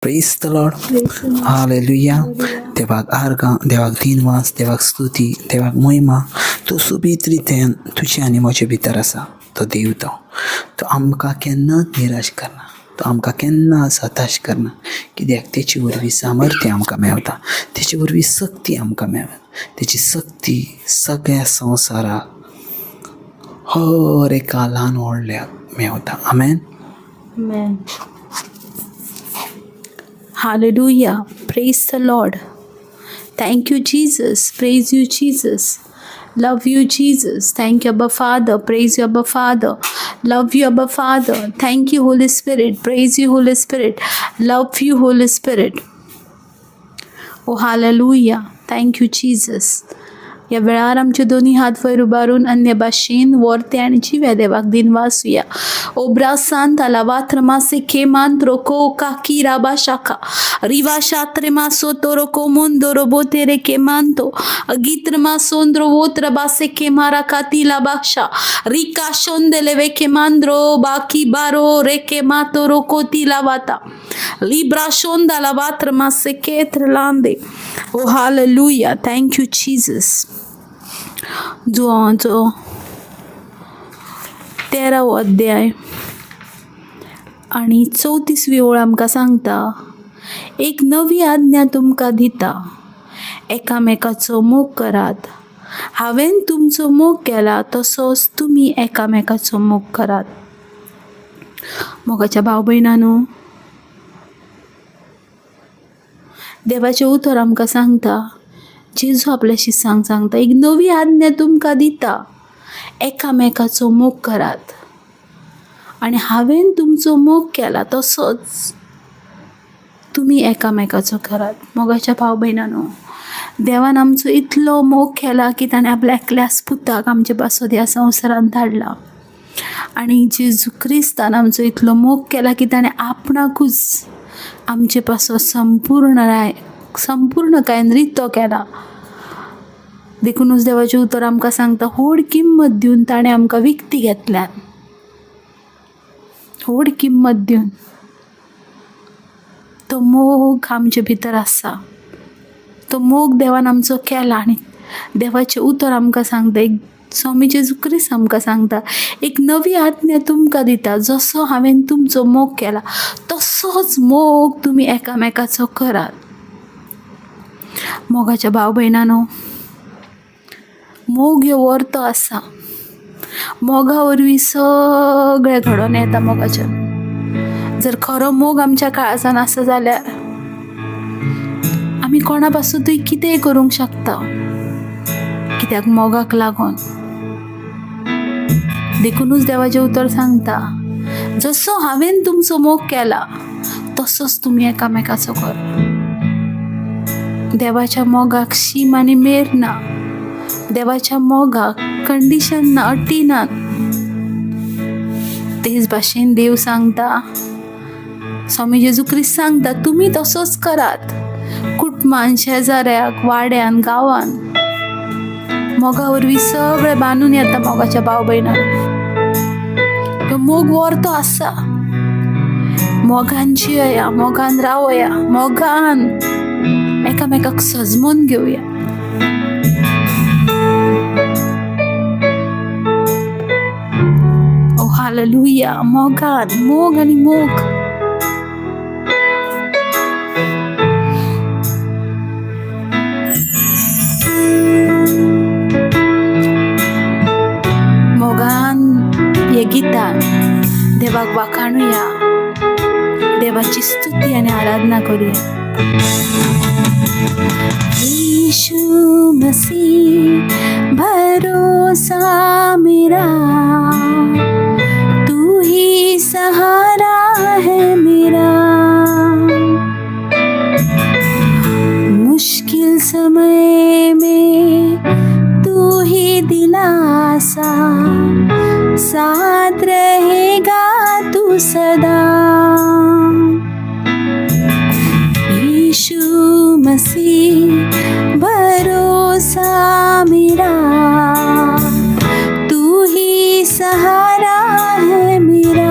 Praise the Lord. Hallelujah. देवाक आर्गां, देवाक दिनवास, देवाक स्तुती, देवाक महिमा. तो सोबीत रितीन तुजे आनी म्हजे भितर आसा. तो देव तो तो आमकां केन्नाच निराश करना, तो आमकां केन्नाच हताश करना, कित्याक तेचे वरवीं सामर्थ्य आमकां मेवता, तेचे वरवीं सक्ती आमकां मेवता. तेची सक्ती सगळ्या संवसाराक हर एका ल्हान व्हडल्याक मेवता. आमेन. Amen. Hallelujah. Praise the Lord. Thank you, Jesus. Praise you, Jesus. Love you, Jesus. Thank you, Abba Father. Praise you, Abba Father. Love you, Abba Father. Thank you, Holy Spirit. Praise you, Holy Spirit. Love you, Holy Spirit. Oh, hallelujah. Thank you, Jesus. ह्या वेळार आमचे दोनी हात वयर उबारून अन्य भाशेन वर्ते आनी जिव्या देवाक दिनवासुया. ओब्रा सांत आलावात्र मासे केमांत्रो को काकी राबा शाखा रिवा शात्रे मासो तोरो को मुंदो रोबो तेरे केमांतो अगित्र मासोंद्रो वोत्र बासे केमारा कातीला बाशा रिका शोंदेले वे केमांद्रो बाकी बारो रे केमातो रोको तिला वाता लिब्रा शोंदा लावात्र मासे केत्र लांदे. ओ hallelujah. Thank you Jesus. जुवांचो तेरावो अध्याय आनी चवतीसवी ओळ आमकां सांगता, एक नवी आज्ञा तुमकां दिता, एकामेकाचो मोग करात. हांवें तुमचो मोग केला तसोच तुमी एकामेकाचो मोग करात. मोगाच्या भाव भयणांनो, देवाचें उतर आमकां सांगता, जेजू आपल्या शिसांक सांगता, एक नवी आज्ञा तुमकां दिता, एकामेकाचो मोग करात. आनी हांवें तुमचो मोग केला तसोच तुमी एकामेकाचो करात. मोगाच्या भाव भयणांनो, देवान आमचो इतलो मोग केला की ताणें आपल्या एकल्याच पुताक आमचे पासत ह्या संवसारांत धाडला. आनी जेजू क्रिस्तान आमचो इतलो मोग केला की ताणें आपणाकूच आमचे पासत संपूर्ण कांय रितो केला. देखुनूच देवाचें उतर आमकां सांगता, व्हड किंमत दिवन ताणें आमकां विकती घेतल्यान, व्हड किंमत दिवन. तो मोग आमचे भितर आसा, तो मोग देवान आमचो केला. आनी देवाचें उतर आमकां सांगता, एक स्वामी जेजू क्रिस्त आमकां सांगता, एक नवी आज्ञा तुमकां दिता, जसो हांवें तुमचो मोग केला तसोच मोग तुमी एकामेकाचो करात. मोगाच्या भाव भयणांनो, मोग ह्यो वर्तो आसा. मोगा वरवीं सगळें घडोवन येता. मोगाच्यान जर खरो मोग आमच्या काळजान आसा जाल्यार आमी कोणा पासूनय कितेंय करूंक शकता, कित्याक मोगाक लागून. देखुनूच देवाचें उतर सांगता, जसो हांवें तुमचो मोग केला तसोच तुमी एकामेकाचो कर. देवाच्या मोगाक शीम आनी मेर ना, देवाच्या मोगाक कंडिशन ना, अटी ना. तेच भाशेन देव सांगता, स्वामी जेजू क्रिस्त सांगता, तुमी तसोच करात. कुटुंबान, शेजाऱ्याक, वाड्यान, गांवान मोगा वरवीं सगळें बांदून येता. मोगाच्या भाव भयणांक तो मोग वर्तो आसा. मोगान जियोया, मोगान रावया, मोगान एकामेकाक सजमोन घेवया. ओ हालेलुया. मोगान, मोग आनी मोग. मोगान हे गितान देवाक वाखाणुया, देवाची स्तुती आनी आराधना करूया. यीशु मसीह भरोसा मेरा, तू ही सहारा है मेरा. मुश्किल समय में तू ही दिलासा, साथ रहेगा तू सदा. यीशु मसीह भरोसा मेरा, तू ही सहारा है मेरा.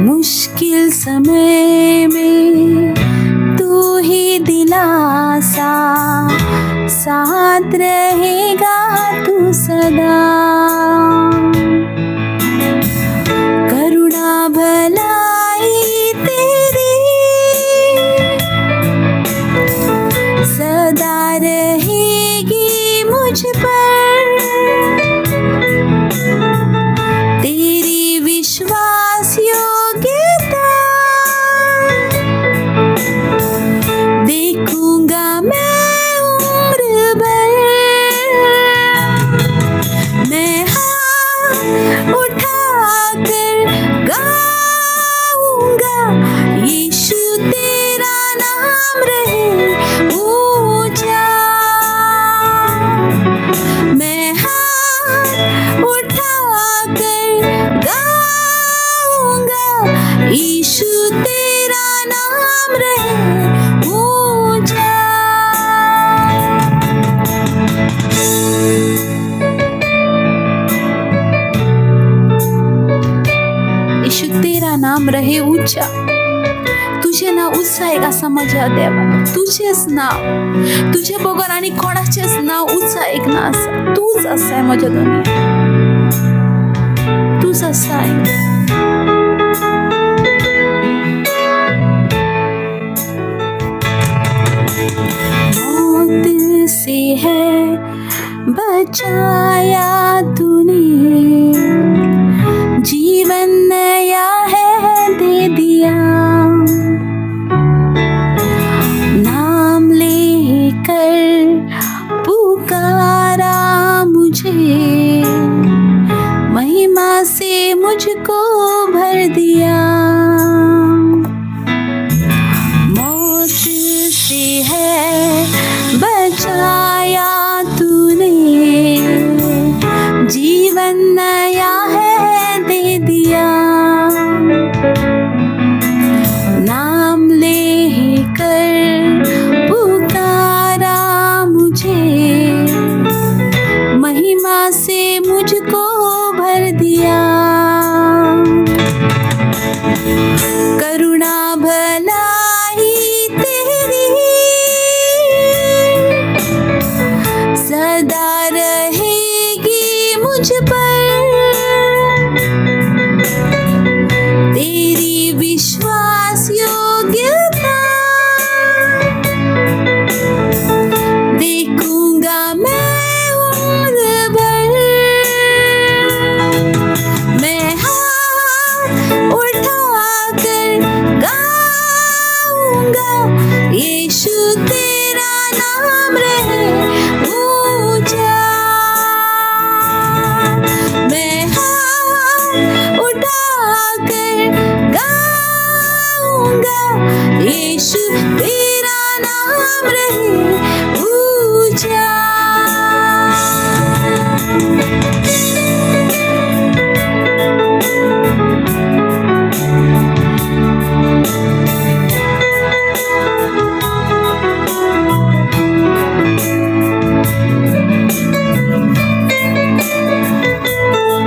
मुश्किल मुश्किल समय में तू ही दिलासा, साथ रहेगा तू सदा। करुणा भलाई तेरी सदा रहेगी मुझ पर, तेरी विश्वास योग्यता देखूंगा मैं उम्र भर। मैं हाथ उठा कर गाऊंगा, यीशु तेरा नाम रहे ऊंचा। मैं हाथ उठा कर गाऊंगा, यीशु तेरा नाम रहे ऊंचा। येशू तेरा नाम रहे ऊंचा। तुझें नांव उत्साहीक आसा म्हज्या देवा, तुजेंच नांव, तुजे बगर आनी कोणाचेंच नांव उत्साहीक ना आसा। तूंच आसाय म्हज्या दुनिया, तूंच आसाय। मौत से है बचाया तूने, जीवन नया है दे दिया। नाम लेकर पुकारा मुझे, महिमा से मुझको भर दिया। मौत से है बचाया तूने, जीवन नया है दे दिया। नाम लेकर पुकारा मुझे, महिमा से मुझको भर दिया। करुणा भलाई तेरी सदा रहेगी मुझ पर, तेरी विश्वास योग्यता देखूंगा मैं उम्र भर। मैं हाथ उठा कर गाऊंगा, यीशु तेरा नाम रहे ऊंचा। मैं हाथ उठा कर गाऊंगा, यीशु तेरा नाम रहे ऊंचा।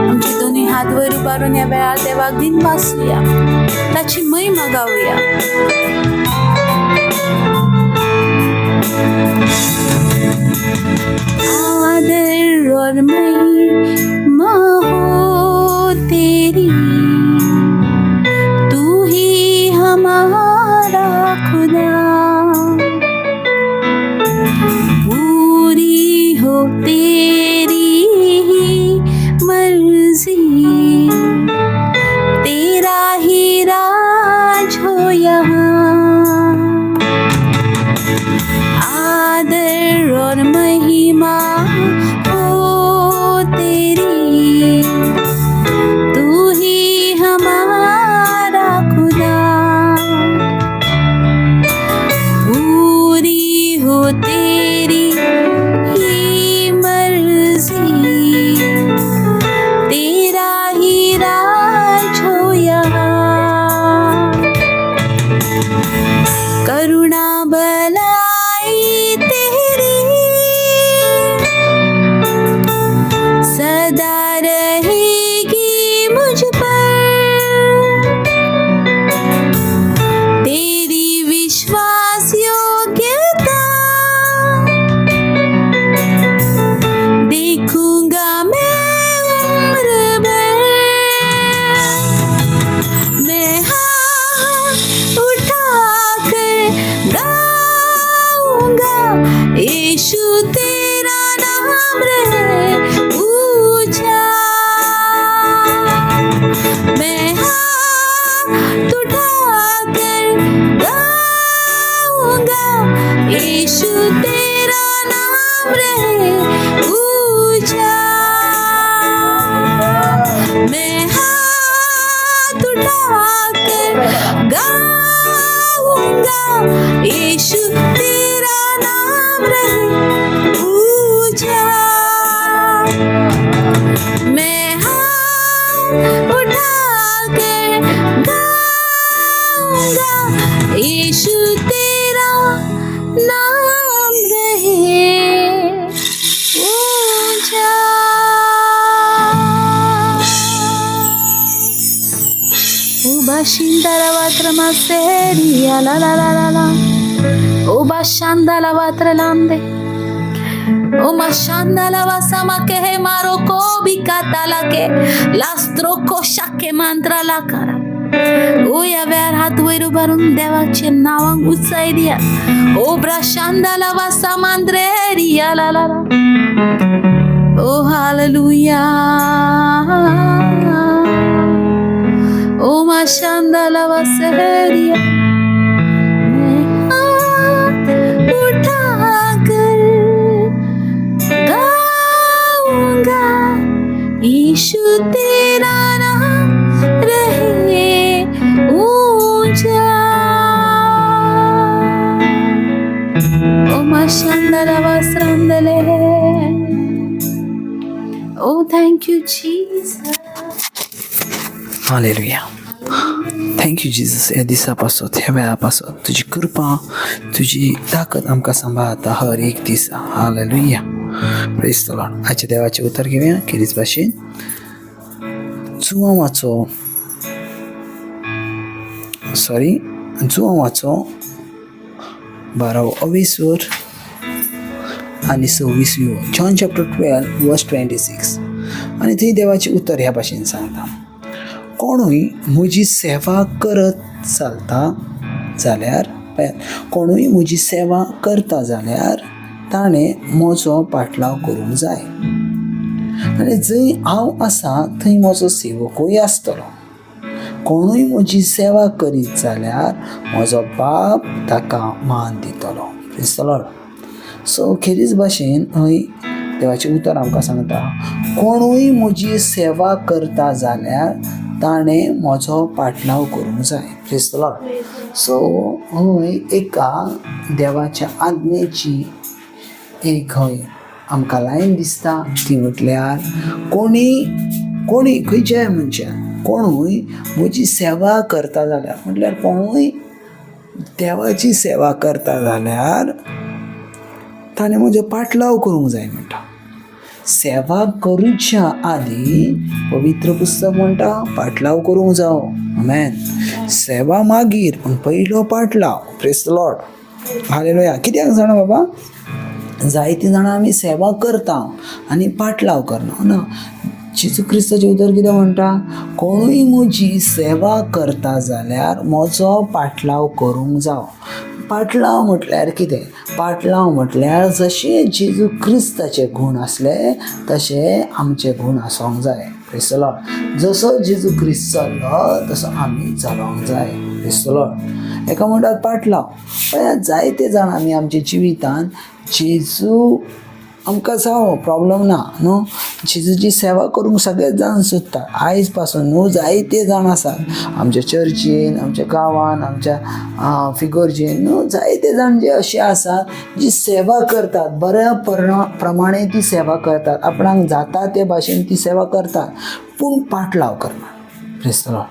आमचे दोन्ही हात वर उबारून ह्या वेळार देवाक दिनवासूया, ताची महिमा गावया। आदर और महिमा हो तेरी, तू ही हमारा खुदा। पूरी हो तेरी ही मर्जी, तेरा ही राज हो यहाँ। आदर और महिमा हो तेरी, तू ही हमारा खुदा। हाथ उठाकर गाऊंगा, यीशु तेरा नाम रहे ऊंचा। मैं हाथ उठाकर गाऊंगा, यीशु तेरा नाम रहे ऊंचा। मैं हाथ उठाकर गाऊंगा, यीशु तेरा नाम रहे ऊंचा। Ubashindara maseria la la la la la. Ubashandala vatralande. Umashandala vasama que maroko bikatala ke lastro kosha ke mantra la kara. ह्या वेळार हात वयर उबारून देवाचे नांवांक उंचाय दियात. ओ ब्राशांदाला वासा मांद्रेरिया ला ला ला. ओ हालेलुया. ओ माशांदाला वासेरिया. मैं हाथ उठाकर गाऊंगा, यीशु तेरा नाम रहे ऊंचा। ओ माशांदाला वासरांदले. Oh, thank you, Jesus. Hallelujah. Thank you Jesus. ह्या दिसा पासत, ह्या वेळा पासत तुजी कृपा, तुजी ताकद आमकां सांबाळता हर एक दिसा. हालेलुया. प्रेज the Lord. आयच्या देवाचें उतर घेवया खेरीज भाशेन. जुवांवाचो सॉरी जुवांवाचो 12वो अवेसर आनी 26वी. John chapter 12 verse 26. आनी थंय देवाचें उतर ह्या भाशेन सांगता, कोणूय म्हजी सेवा करत चलता जाल्यार, कोणूय म्हजी सेवा करता जाल्यार ताणें म्हजो पाटलाव करूंक जाय, आनी जंय हांव आसा थंय म्हजो सेवकूय आसतलो. कोणूय म्हजी सेवा करीत जाल्यार म्हजो बाप ताका मान दितलो. Praise the Lord. सो खेरीज भाशेन हय देवाचें उतर आमकां सांगता, कोणूय म्हजी सेवा करता जाल्यार ताणें म्हजो पाटलाव करूंक जाय. Praise the Lord. सो हय एका देवाच्या आज्ञेची एक हय आमकां लायन दिसता, ती म्हटल्यार कोणी कोणी खंयच्याय मनशान कोणूय म्हजी सेवा करता जाल्यार, म्हटल्यार कोणूय देवाची सेवा करता जाल्यार ताणें म्हजो पाटलाव करूंक जाय म्हणटा. सेवा करूच्या आदी पवित्र पुस्तक म्हणटा पाटलाव करूंक जावो. आमेन. सेवा मागीर, पूण पयलो पाटलाव. Praise the Lord. Hallelujah. कित्याक जाणा बाबा, जायतीं जाणां आमी सेवा करता आनी पाटलाव करना ना. जेजू क्रिस्ताचें उतर कितें म्हणटा, कोणूय म्हजी सेवा करता जाल्यार म्हजो पाटलाव करूंक जावो. पाटलाव म्हटल्यार कितें? पाटलाव म्हटल्यार जशें जेजू क्रिस्ताचे गूण आसले तशें आमचे गूण आसूंक जाय. Praise the Lord. जसो जेजू क्रिस्त चल्लो तसो आमी चलोंक जाय. Praise the Lord. हेका म्हणटात पाटलाव. पळयात जायते जाण आमी आमच्या जिवितान जेजू आमकां जावो प्रॉब्लम ना न्हू, जेजूची सेवा करूंक सगळे जाण सोदता. आयज पासून न्हू जायते जाण आसात आमच्या चर्चीन, आमच्या गांवान, आमच्या फिगोर्जीन न्हू, जायते जाण जे अशे आसात जी सेवा करतात, बऱ्या प्रमाणे ती सेवा करतात, आपणाक जाता ते भाशेन ती सेवा करतात, पूण पाटलाव करना. Praise the Lord.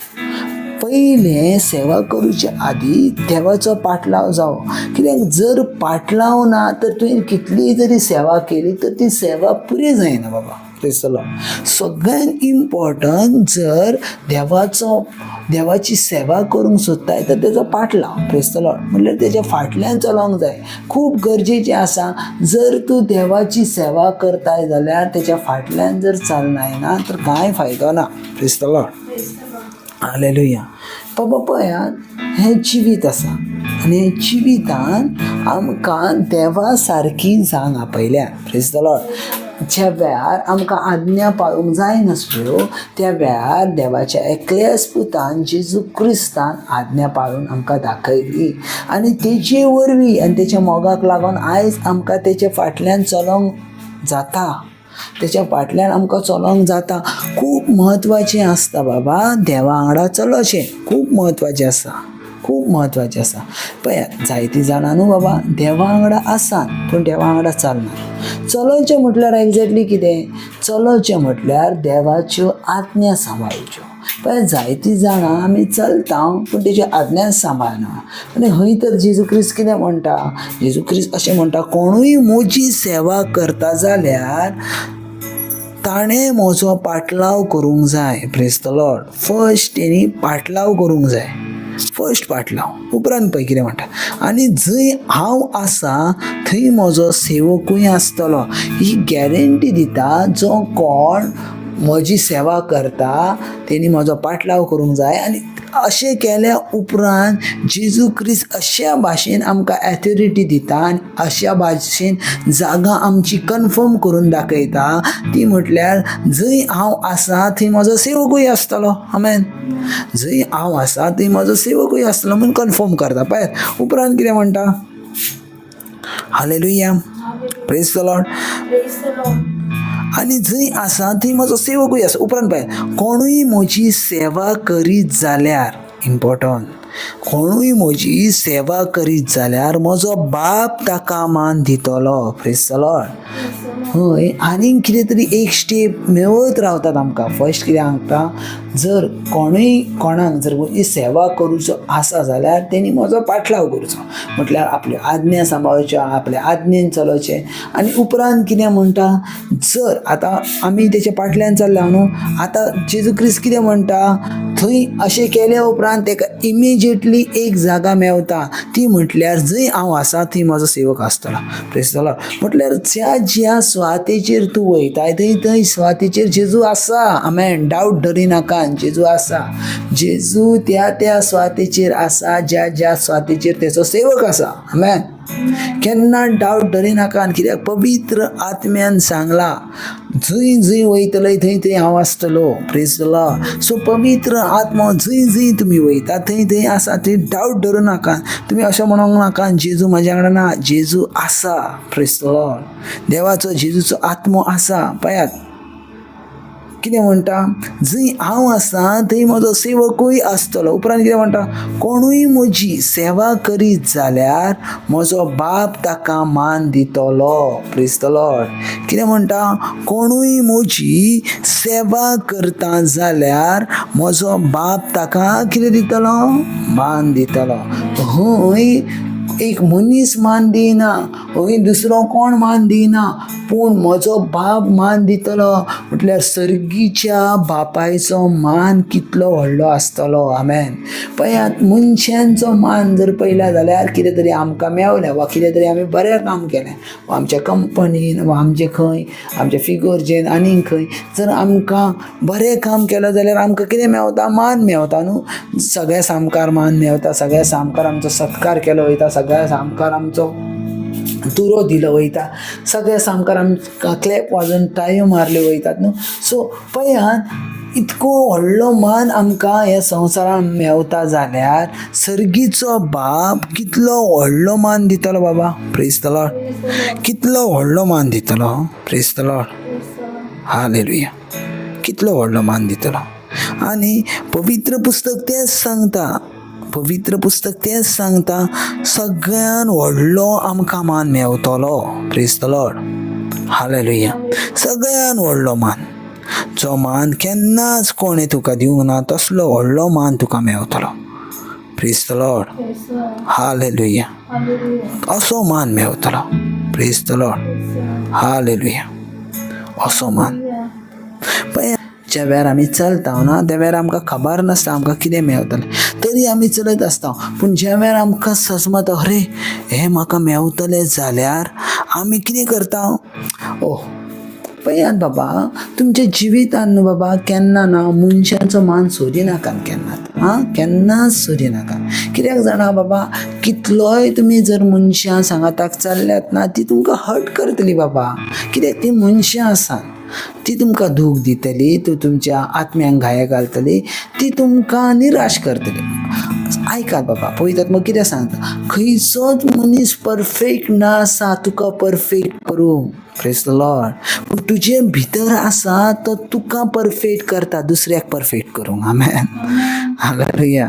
पयलें सेवा करूचे आदी देवाचो पाटलाव जावो. कित्याक जर पाटलाव ना तर तुवें कितलीय जरी सेवा केली तर ती सेवा पुरी जायना बाबा. Praise the Lord. सगळ्यान इम्पॉर्टंट जर देवाचो देवाची सेवा करूंक सोदताय तर तेजो पाटलाव. Praise the Lord. म्हणल्यार तेज्या फाटल्यान चलोंक जाय, खूब गरजेचें आसा. जर तूं देवाची सेवा करताय जाल्यार तेज्या फाटल्यान जर चलनाय ना तर कांय फायदो ना. Praise the Lord. Hallelujah. बाबा पळयात, हें जिवीत आसा. आनी जिवितान आमकां देवा सारकी जावंक आपयल्या. Praise the Lord. ज्या वेळार आमकां आज्ञा पाळूंक जायनासल्यो त्या वेळार देवाच्या एकल्याच पुतान जेजू क्रिस्तान आज्ञा पाळून आमकां दाखयली आनी तेजे वरवीं आनी तेच्या मोगाक लागून आयज आमकां तेच्या फाटल्यान चलोंक जाता, तेच्या फाटल्यान आमकां चलोंक जाता. खूब म्हत्वाचें आसता बाबा देवा वांगडा चलोचें, खूब म्हत्वाचें आसा, खूब म्हत्वाचें आसा. पळयात जायतीं जाणां न्हू बाबा देवा वांगडा आसात पूण देवा वांगडा चलना. चलोवचें म्हटल्यार एग्जॅक्टली कितें? चलोवचें म्हटल्यार देवाच्यो आज्ञा सांबाळच्यो. पळय जायतीं जाणां आमी चलता पूण तेज्यो आज्ञा सांबाळना. आनी हय तर जेजू क्रिस्त कितें म्हणटा? जेजू क्रिस्त अशें म्हणटा, कोणूय म्हजी सेवा करता जाल्यार ताणें म्हजो पाटलाव करूंक जाय. Praise the Lord. First तेणी पाटलाव करूंक जाय, फर्स्ट पाटलाव. उपरांत पळय कितें म्हणटा, आनी जंय हांव आसा थंय म्हजो सेवकूय आसतलो. ही गॅरंटी दिता जो कोण म्हजी सेवा करता तेणी म्हजो पाटलाव करूंक जाय. आनी अशें केल्या उपरांत जेजू क्रिस्त अश्या भाशेन आमकां एथोरिटी दिता आनी अश्या भाशेन जागा आमची कन्फर्म करून दाखयता, ती म्हटल्यार जंय हांव आसा थंय म्हजो सेवकूय आसतलो. आमेन. जंय हांव आसा थंय म्हजो सेवकूय आसतलो म्हूण कन्फर्म करता. पळयात उपरांत कितें म्हणटा. Hallelujah, praise the Lord. आनी जंय आसा थंय म्हजो सेवकूय आसा. उपरांत पळय, कोणूय म्हजी सेवा करीत जाल्यार, इम्पोर्टंट, कोणूय म्हजी सेवा करीत जाल्यार म्हजो बाप ताका मान दितलो. Praise the Lord. हय, आनीक कितें तरी एक स्टेप मेळत रावतात आमकां. फर्स्ट कितें सांगता, जर कोणूय कोणाक जर म्हजी सेवा करूचो आसा जाल्यार तेणी म्हजो पाटलाव करचो, म्हटल्यार आपल्यो आज्ञा सांबाळच्यो, आपल्या आज्ञेन चलोवचें. आनी उपरांत कितें म्हणटा, जर आतां आमी तेच्या फाटल्यान चल्ला न्हू, आतां जेजू क्रिस्त कितें म्हणटा, थंय अशें केल्या उपरांत तेका इमिजिएटली एक जागा मेवता, ती म्हटल्यार जंय हांव आसा थंय म्हजो सेवक आसतलो. Praise the Lord. म्हटल्यार ज्या ज्या सुवातेचेर तूं वयताय थंय थंय सुवातेचेर जेजू आसा. आमेन. डावट धरिनाका, जेजू आसा. जेजू त्या त्या सुवातेचेर आसा ज्या ज्या सुवातेचेर तेचो सेवक आसा. आमेन. केन्ना डावट धरिनाका, कित्याक पवित्र आत्म्यान सांगला जंय जंय वयतले थंय थंय हांव आसतलो. Praise the Lord. सो पवित्र आत्मो जंय जंय तुमी वयता थंय थंय आसा, थंय डावट धरूं नाका. तुमी अशें म्हणूंक नाका जेजू म्हज्या वांगडा ना, जेजू आसा. Praise the Lord. देवाचो जेजूचो आत्मो आसा. पळयात कितें म्हणटा, जंय हांव आसा थंय म्हजो सेवकूय आसतलो. उपरांत कितें म्हणटा, कोणूय म्हजी सेवा करीत जाल्यार म्हजो बाप ताका मान दितलो. Praise the Lord. कितें म्हणटा, कोणूय म्हजी सेवा करता जाल्यार म्हजो बाप ताका कितें दितलो, मान दितलो. हय, एक मनीस मान दिना, हय दुसरो कोण मान दिना, पूण म्हजो बाप मान दितलो. म्हटल्यार सर्गीच्या बापायचो मान कितलो व्हडलो आसतलो. आमेन. पळयात, मनशांचो मान जर पळयला जाल्यार कितें तरी आमकां मेवलें वा कितें तरी आमी बरें काम केलें वा आमच्या कंपनीन वा आमचे खंय आमच्या फिगोर्जेन आनीक खंय जर आमकां बरें काम केलें जाल्यार आमकां कितें मेवता, मान मेवता न्हू. सगळ्या सामकार मान मेवता, सगळ्या सामकार आमचो सत्कार केलो वयता, सगळ्या सामकार आमचो तुरो दिलो वयता, सगळ्या सामकार आमकां क्लॅप वाजोवन टाळयो मारल्यो वयतात न्हू. सो पळयात, इतको व्हडलो मान आमकां ह्या संवसारान मेवता जाल्यार सर्गीचो बाप कितलो व्हडलो मान दितलो बाबा. Praise the Lord. कितलो व्हडलो मान दितलो. Praise the Lord. Hallelujah. कितलो व्हडलो मान दितलो. आनी पवित्र पुस्तक तेंच सांगता, पवित्र पुस्तक तेंच सांगता, सगळ्यान व्हडलो आमकां मान मेवतलो. Praise the Lord. Hallelujah. सगळ्यान व्हडलो मान, जो मान केन्नाच कोणें तुका दिवंक ना तसलो व्हडलो मान तुका मेवतलो. Praise the Lord. Hallelujah. असो मान मेवतलो. Praise the Lord. Hallelujah. असो मान. पळय, ज्या वेळार आमी चलता ना त्या वेळार आमकां खबर नासता आमकां कितें मेवतलें, तरी आमी चलत आसता. पूण ज्या वेळार आमकां सजमता अरे हें म्हाका मेवतलें जाल्यार आमी कितें करता, ओह पळयात बाबा, तुमच्या जिवितान न्हू बाबा केन्ना ना मनशांचो मान सोदिनाकात केन्नाच. आं, केन्नाच सोदिनाकात. कित्याक जाणा बाबा, कितलोय तुमी जर मनशां सांगाताक चल्ल्यात ना, ती तुमकां हर्ट करतली बाबा. कित्याक ती मनशां आसात, ती तुमकां दूख दितली, ती तुमच्या आत्म्यांक घाये घालतली, ती तुमकां निराश करतली. आयकात बाबा, पळयतात मग कितें सांगता, खंयचोच मनीस परफेक्ट ना आसा तुका परफेक्ट करूंक. Praise the Lord. पूण तुजे भितर आसा तो तुका परफेक्ट करता, दुसऱ्याक परफेक्ट करूंक. आमेन, हालेलुया.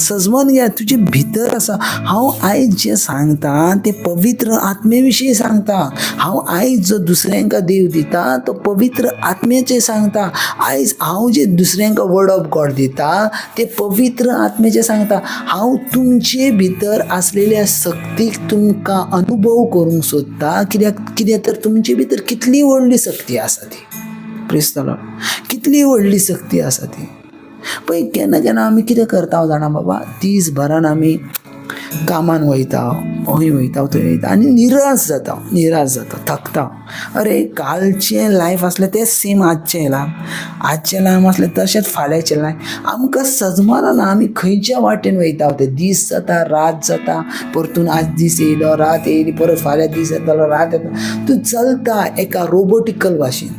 सजमन घ्या, तुजे भितर आसा. हांव आयज जें सांगता तें पवित्र आत्मे विशीं सांगता. हांव आयज जो दुसऱ्यांका देव दिता तो पवित्र आत्म्याचें सांगता. आयज हांव जे दुसऱ्यांका वर्ड ऑफ गॉड दिता ते पवित्र आत्म्याचें सांगता. हांव तुमचे भितर आसलेल्या सक्तीक तुमकां अनुभव करूंक सोदता. कित्याक कितें तर तुमचे भितर कितली व्हडली सक्ती आसा ती. Praise the Lord. कितली व्हडली सक्ती आसा ती. पळय, केन्ना केन्ना आमी कितें करता जाणा बाबा, दीस भरान आमी कामान वयता, हय वयता थंय वयता आनी निराश जाता, निराश जाता, थकता. अरे कालचें लायफ आसलें तें सेम आजचें लायफ, आजचें लायफ आसलें तशेंच फाल्यांचें लायफ. आमकां सजमाना ना आमी खंयच्या वाटेन वयता ते. दीस जाता, रात जाता, परतून आज दीस येयलो, रात येयली, परत फाल्यां दीस येतलो, रात येतलो. तूं चलता एका रोबोटिकल भाशेन.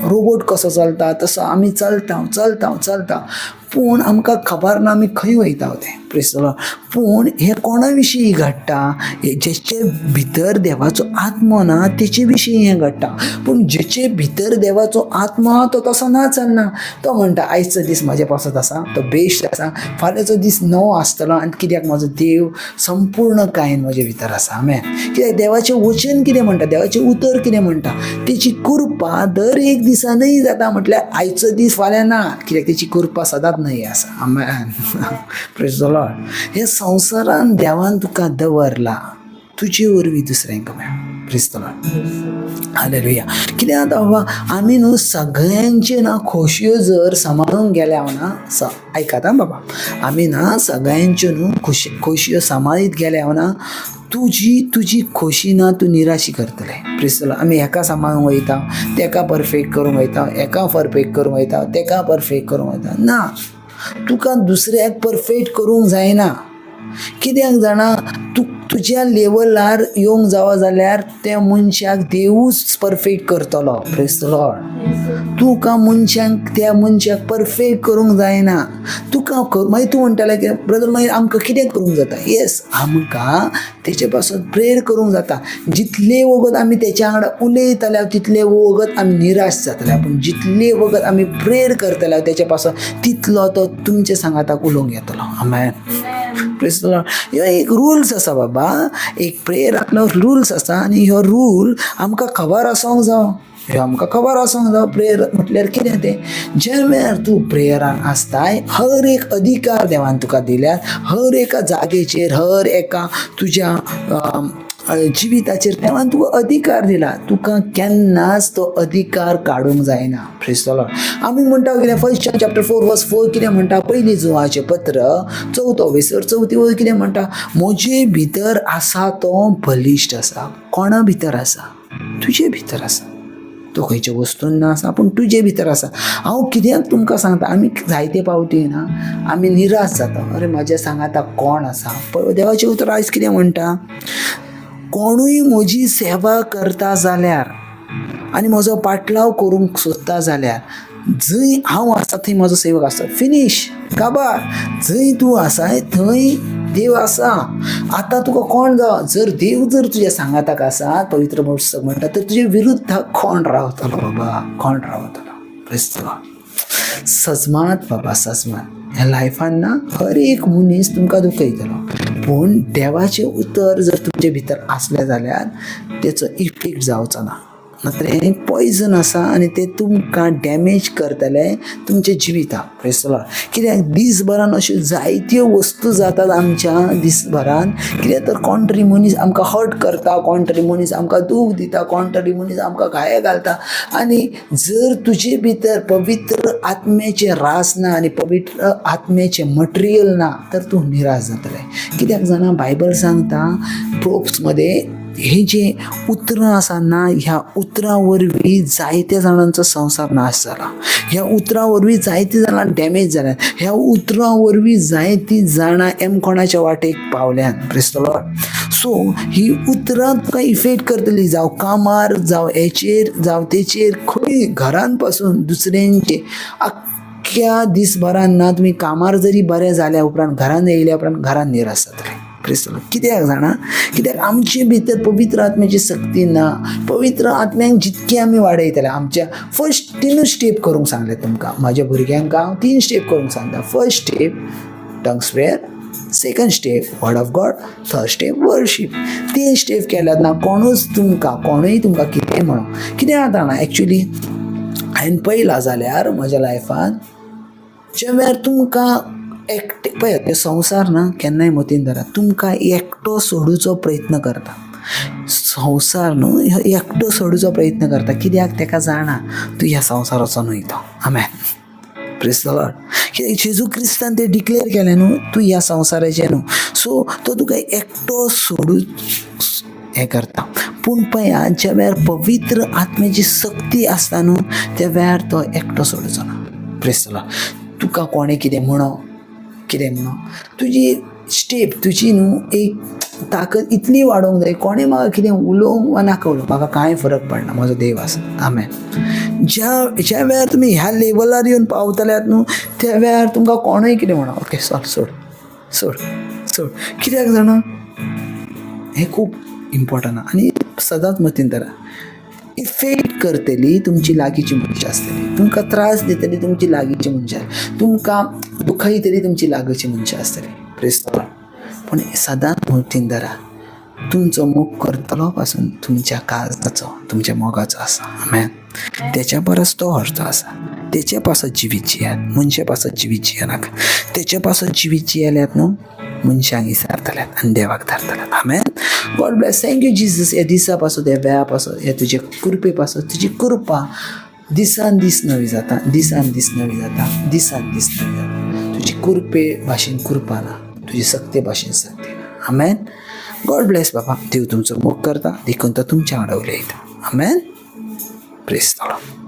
रोबोट कसो चलता तसो आमी चलता चलता चलता, पूण आमकां खबर ना आमी खंय वयता तें. Praise the Lord. पूण हें कोणा विशीं घडटा? जेचे भितर देवाचो आत्मो ना तेचे विशीं हें घडटा. पूण जेचे भितर देवाचो आत्मो तो तसो ना चलना. तो म्हणटा आयचो दीस म्हाजे पासत आसा, तो बेस्ट आसा, फाल्यांचो दीस नवो आसतलो आनी कित्याक म्हजो देव संपूर्ण कायन म्हजे भितर आसा. आमेन. कित्याक देवाचें वचन कितें म्हणटा, देवाचें उतर कितें म्हणटा, तेची कृपा दर एक दिसा न्हय जाता. म्हटल्यार आयचो दीस फाल्यां ना, कित्याक तेची कृपा सदांच न्हय आसा. आमेन. Praise the Lord. हे संवसारान देवान तुका दवरला तुजे वरवीं दुसऱ्यांक मेळ. Praise the Lord. हालेलुया. कितें जाता बाबा, आमी न्हू सगळ्यांचे ना खोशयो जर सांबाळूंक गेल्या ना, आयकात आं बाबा, आमी ना सगळ्यांच्यो न्हू खोशयो सांबाळीत गेल्या ना, तुजी खोशी ना तूं निराशी करतले. Praise the Lord. आमी हेका सांबाळूंक वयता, तेका परफेक्ट करूंक वयता, हेका परफेक्ट करूंक वयता, तेका परफेक्ट करूंक वयता. ना, तुका दुसऱ्याक परफेक्ट करूंक जायना. कित्याक जाणा, तूं तुज्या लेवलार येवंक जावो जाल्यार त्या मनशाक देवूच परफेक्ट करतलो. Praise the Lord. तुका मनशांक त्या मनशाक परफेक्ट करूंक जायना. तुका मागीर तूं म्हणटालें की ब्रदर मागीर आमकां कितें करूंक जाता? येस, आमकां तेचे पासून प्रेयर करूंक जाता. जितले वगत आमी तेच्या वांगडा उलयतले तितले वगत आमी निराश जातले, पूण जितले वगत आमी प्रेयर करतले तेचे पासून तितलो तो तुमचे सांगाताक उलोवंक येतलो. आमेन. Praise the Lord. ह्यो एक रुल्स आसा बाबा, एक प्रेयरांतलो रुल्स आसा आनी ह्यो रूल आमकां खबर आसूंक जावो. ह्यो आमकां खबर आसूंक जावो प्रेयर म्हटल्यार कितें तें. ज्या वेळार तूं प्रेयरान आसताय, हर एक अधिकार देवान तुका दिल्यात, हर एका जागेचेर, हर एका तुज्या जिविताचेर देवान तुका अधिकार दिला. तुका केन्नाच तो अधिकार काडूंक जायना. Praise the Lord. आमी म्हणटा कितें, 1 John chapter 4 verse 4 कितें म्हणटा, पयलीं जुवाचें पत्र 4 वेसर 4 वयर कितें म्हणटा, म्हजे भितर आसा तो बलिश्ट आसा. कोणा भितर आसा? तुजे भितर आसा. तो खंयच्या वस्तून ना आसा, पूण तुजे भितर आसा. हांव कित्याक तुमकां सांगता, आमी जायते पावटी ना आमी निराश जाता, अरे म्हाज्या सांगाता कोण आसा? पळय देवाचें उतर आयज कितें म्हणटा, कोणूय म्हजी सेवा करता जाल्यार आनी म्हजो पाटलाव करूंक सोदता जाल्यार जंय हांव आसा थंय म्हजो सेवक आसा. फिनीश, काबार. जंय तूं आसाय थंय देव आसा. आतां तुका कोण जावं, जर देव जर तुज्या सांगाताक आसा, पवित्र पुस्तक म्हणटा, तर तुजे विरुद्ध कोण रावतलो बाबा, कोण रावतलो? Praise the Lord. सजमात बाबा, सजमात. ह्या लायफान ना हर एक मनीस तुमकां दुखयतलो, पूण देवाचें उतर जर तुमचे भितर आसलें जाल्यार तेचो इफेक्ट जावचो ना. मात्र हें पॉयजन आसा आनी तें तुमकां डॅमेज करतलें तुमच्या जिविताक. Praise the Lord. कित्याक दीसभरान अश्यो जायत्यो वस्तू जातात आमच्या दीसभरान. कित्याक तर कोण तरी मनीस आमकां हर्ट करता, कोण तरी मनीस आमकां दूख दिता, कोण तरी मनीस आमकां घाये घालता. आनी जर तुजे भितर पवित्र आत्म्याचें रास ना आनी पवित्र आत्म्याचें मटेरियल ना तर तूं निराश जातलें. कित्याक जाणा, बायबल सांगता प्रोब्समध्ये हे जे उतरां आसा ना, ह्या उतरां वरवीं जायत्या जाणांचो संवसार नाश जाला, ह्या उतरां वरवीं जायतीं जाणां डॅमेज जाल्यात, ह्या उतरां वरवीं जायतीं जाणां एमकोणाच्या वाटेक पावल्यात. Praise the Lord. सो ही उतरां तुका इफेक्ट करतली, जावं कामार, जावं हेचेर, जावं तेचेर, खंय घरान पासून दुसऱ्यांचे अख्ख्या दिसभरान ना तुमी कामार जरी बरें जाल्या उपरांत घरान येयल्या उपरांत घरान निराश जातले. Praise the Lord. कित्याक जाणा? कित्याक आमचे भितर पवित्र आत्म्याची सक्ती ना. पवित्र आत्म्याक जितके आमी वाडयतले, आमच्या फर्स्ट तिनूच स्टेप करूंक सांगले तुमकां, म्हाज्या भुरग्यांक हांव 3 स्टेप करूंक सांगता. First step tongues prayer, second step word of God, third step worship. 3 step केल्यात ना, कोणूच तुमकां, कोणूय तुमकां कितेंय म्हणूं, कितें जाता जाणा, एक्चुली हांवें पळयलां जाल्यार म्हज्या लायफान, ज्या वेळार तुमकां एकटे पळयात, ते संवसार ना केन्नाय मतीन धरात, तुमकां एकटो सोडूचो प्रयत्न करता. संवसार न्हू हो एकटो सोडूचो प्रयत्न करता, कित्याक तेका जाणा तूं ह्या संवसाराचो न्हय तो. आमेन. Praise the Lord. कित्याक जेजू क्रिस्तान तें डिक्लेर केलें न्हू, तूं ह्या संवसाराचें न्हू. सो तो तुका एकटो सोडू हें करता. पूण पळया, ज्या वेळार पवित्र आत्म्याची सक्ती आसता न्हू, त्या वेळार तो एकटो सोडचो ना. Praise the Lord. तुका कोणें कितें म्हणो, कितें म्हणो, तुजी स्टेप, तुजी न्हू एक ताकद इतली वाडोवंक जाय, कोणें म्हाका कितें उलोवंक वा नाका उलोवंक, म्हाका कांय फरक पडना, म्हजो देव आसा. आमेन. ज्या वेळार तुमी ह्या लेवलार येवन पावतल्यात न्हू, त्या वेळार तुमकां कोणूय कितें म्हणो, ओके सोड सोड सोड सोड. कित्याक जाणा, हें खूब इम्पॉर्टंट आहा. आनी सदांच मतीन धरा, इफेक्ट करतली तुमची लागींची मनशां आसतली, तुमकां त्रास दितली तुमची लागींची मनशां, तुमकां दुखयतली तुमची लागींची मनशां आसतली. Praise the Lord. पूण सदांच मतीन धरा, तुमचो मोग करतलो पासून तुमच्या काळजाचो, तुमच्या मोगाचो आसा. आमेन. तेच्या परस तो व्हरचो आसा. तेचे पासत जिवीत जियात, मनशा पासत जिवीत जियेनाका. तेचे पासत जिवीत जियेल्यात न्हू, मनशांक विसारतल्यात आनी देवाक धरतल्यात. आमेन. God bless. Thank you Jesus. ह्या दिसा पासत, ह्या वेळा पासत, ह्या तुज्या कृपे पासत, तुजी कृपा दिसान दीस नवी जाता, दिसान दीस नवी जाता, दिसान दीस नवी जाता. तुजी कृपे भाशेन कृपा ना, तुजी सक्ते भाशेन सक्ती ना. आमेन. गॉड ब्लेस बाबा. देव तुमचो मोग करता, देखून तो तुमच्या वांगडा उलयता. आमेन. Praise the Lord.